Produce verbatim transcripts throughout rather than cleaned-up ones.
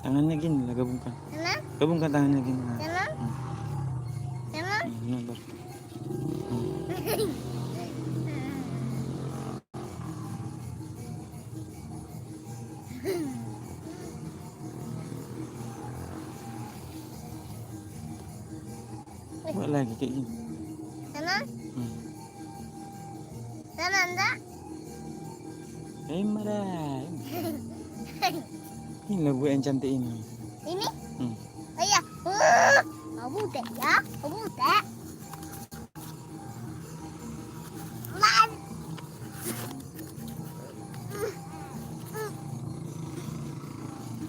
Tangannya gini lah, gabungkan. Tangan? Gabungkan tangannya gini. Nah. Tangan? Hmm. Tangan? Hmm, benar, benar. Hmm. Buat lagi kayak gini. Sana? Hmm. Sana, nda? Eh, marah. Ini lagu yang cantik ini. Ini? Hmm. Oh iya. Uh, kamu teh ya, kamu teh.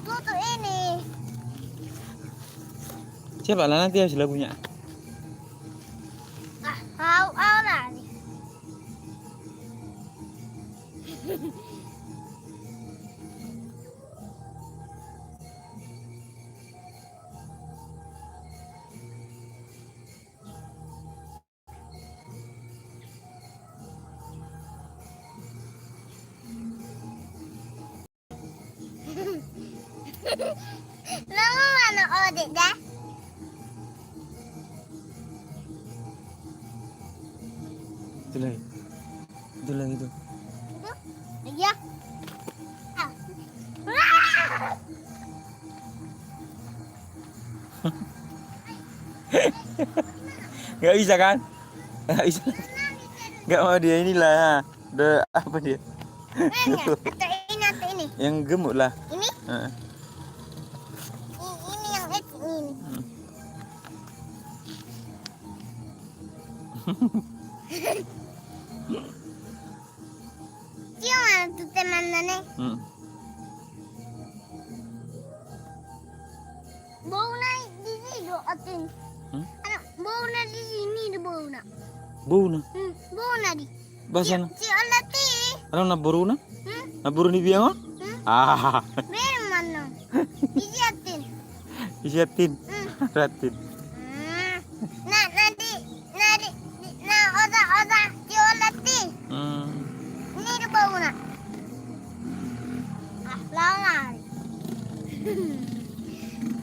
Tutup ini. Siapa lah nanti harus lagunya? Ah, au, au lah. Lalu mana Odet dah? Itu lagi. Itu lagi tuh. Itu? Iya. Ah. Nggak bisa kan? Nggak bisa. Nggak mau dia, inilah. Nah. Ada apa dia? Nah, ini, atau ini, atau ini. Yang gemuk lah. Ini? Heeh. I-, ini yang kecil ini. Hmm. Cium mana tuh teman-teman? Hmm. Bouna di sini do, Otin. Hmm? Anu, bouna di sini do, bouna. Bouna? Hmm, bouna di. Bahasa na? Si Olati. Anu, na boruna? Hmm? Na boru ni biang on? Hmm? Ah. Beri mana? Di siatin. Di siatin. Hmm. Ratin. Hmm. Na, na di, na di, di, na otak, otak, di olat di. Hmm. Ini di bawah na. Ah, lama.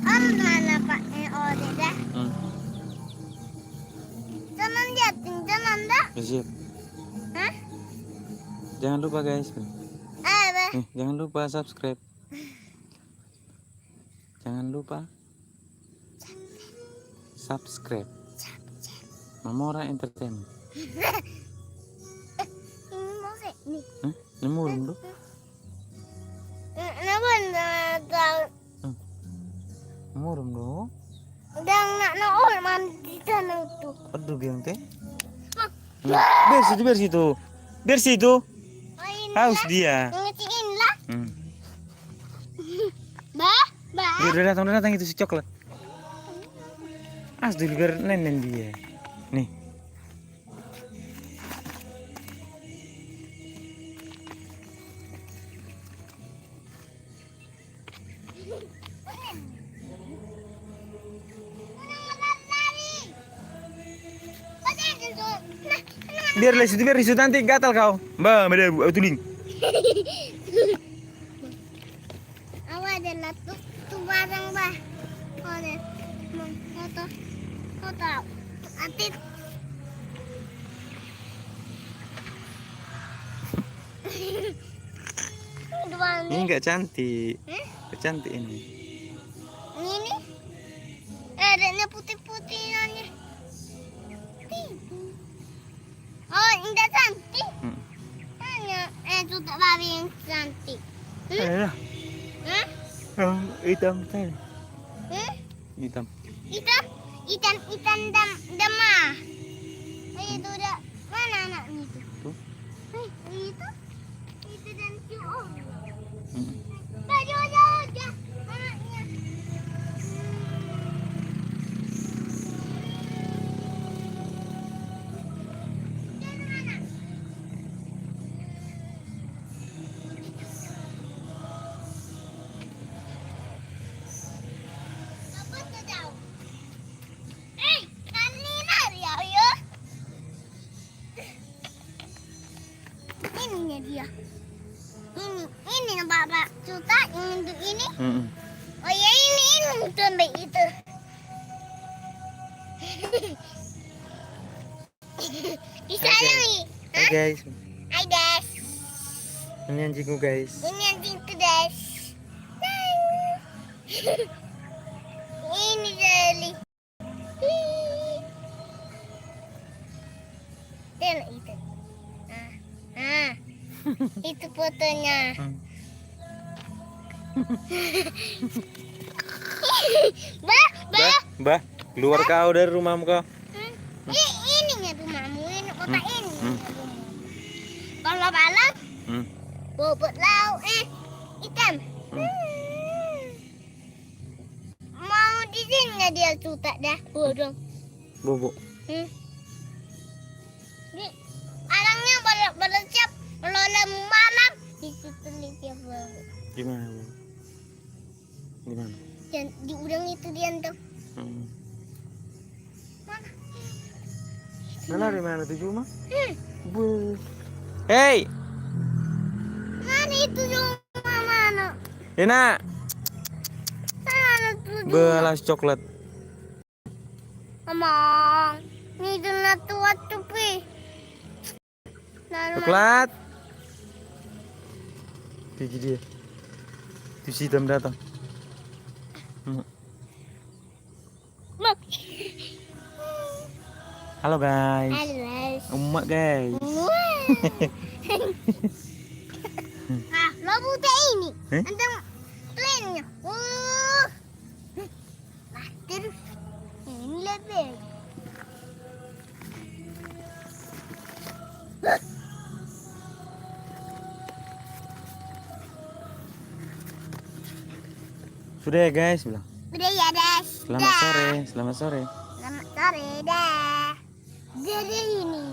Om mana Pak, eh, oh, dia dah. Hmm. Jangan liatin, jangan dah. Ya, siap. Hah? Jangan lupa, guys. Eh, apa? Nih, jangan lupa subscribe. Jangan lupa subscribe. Mamora Entertainment. Ini mau kayak nih. Hah? Ini murung do. Ini bener. Hmm. Murung do. Dang nak na ol mandi sana tu. Aduh, biang teh. Mak. Hmm. Bersih tu, bersih tu. Bersih tu. Oh, ini haus lah. Dia. Ngecilin lah. Hmm. Bah, bah. Dia udah datang, udah datang itu si coklat. As dulu biar nenen dia. Nih. Biar les itu, biar risu, nanti gatal kau. Mbak, mbak, tuling. Awa de la tu, tu barang ba. Ode. Foto. Foto. Atit. Ini enggak cantik. Hah? Enggak cantik ini. Ini? Eh, adanya putih-putih nanya. Oh, indah cantik. Hmm. Tanya, eh, tutup babi yang cantik. Hmm? Eh, ya. Hah? Yang hitam tadi. Hmm? Hitam. Hitam, hitam, hitam dam-, dama. Eh, itu udah, mana anaknya itu? Tuh. Eh, itu? Itu dan si Om. Hmm. Baju, baju, baju. Anaknya. Iya. Ini, ini nampak, Pak. Cuta, ini untuk ini. Mm-mm. Oh iya, ini, ini untuk ambil itu. Disayang. Hai, guys. Hai, guys. Ini anjingku, guys. Ini anjingku, guys. Ini Deli. Itu, itu. Nah, nah. Itu fotonya. Hmm. Bah, bah. Bah, bah, keluar kau dari rumahmu kau. Hmm. I-, ini rumahmu, ini kota ini. Hmm. Kalau malam, hmm, bobot laut, eh, hitam. Hmm. Hmm. Mau di sini dia suka dah, bodoh. Bobo. Hmm. Di, orangnya pada, pada siap, kalau ada malam, di situ nih dia bobo. Di mana, bobo? Di mana? Dan di udang itu dia tuh. Hmm. Mana? Mana, di mana tuh, Juma? Hmm. Bus. Hei! Mana itu, Juma, mana? Enak. Mana tuh, Juma? Belas coklat. Amang, ini dulu tuat tuh, Pi. Nah, coklat. Tinggi dia. Itu si hitam datang. Hmm. Bang. Halo, guys. Halo, guys. Umak, guys. Umak. Ah, lo buta ini. Eh? Ada lainnya. Uh. Nah, terus ini lebih. Sudah ya, guys, bilang. Sudah ya, guys. Selamat sore, selamat sore. Selamat sore, dah. Jadi ini.